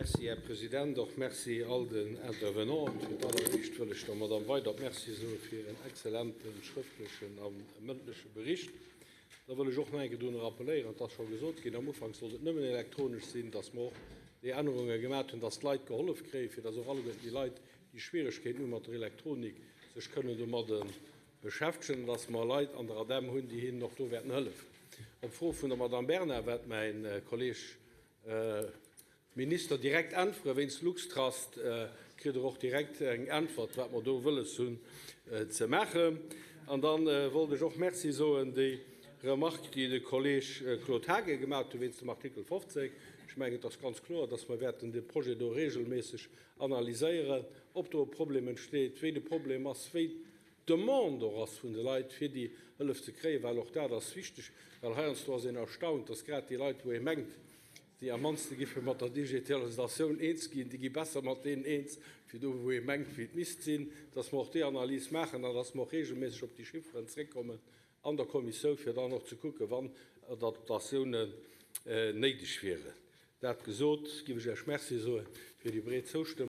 Merci, Här President. Och merci all den Intervenanten. Fir d'alleréischt wëll ech der Madamm Weydert Merci soe fir en exzellente schrëftlechen a mëndleche Bericht. Da wëll ech och nach eng Kéier drun rappeléieren, et ass scho gesot ginn, am Ufank sollt et nëmmen elektronesch sinn, dass mer och déi Ännerunge gemaach hunn, dass d'Leit gehollef kréien, fir dass och alleguerten déi Leit, déi Schwieregkeeten hu mat der Elektronik, sech kënnen domadde beschäftegen an dass mer Leit an der ADEM hunn, déi hinnen och do wäerten hëllefen. Op d'Fro vun der Madamm Bernard wäert mäi Kolleeg Minister direkt äntweren. Wéinst LuxTrust kritt Der och direkt eng Äntwert, wat mer do wëlles hunn ze maachen. An da wollt ech och Merci soen, déi Remark, déi de Kolleeg Claude Haagen gemaach huet wéinst dem Artikel 15, ech mengen, et ass ganz kloer, dass mer wäerten dee Projet do reegelméisseg analyséieren, ob do e Problem entsteet, wéi de Problem ass, wéi d'Demande och ass vun de Leit, fir déi Hëllef ze kréien, well och dat ass wichteg, well heiansdo ass een erstaunt, dass grad déi Leit, wou ee mengt, déi am mannste giffe mat der Digitalisatioun eens ginn, déi gi besser mat deenen eens, wéi do, wou ee mengt, wéi et misst sinn, dass mer och déi Analys maachen an dass mer och reegelméisseg op déi Chifferen zréckkommen an der Kommissioun, fir dann och ze kucken, wann Adaptatiounen néideg wieren. Dat gesot, géif ech Iech Merci soe fir déi breet Zoustëmmung.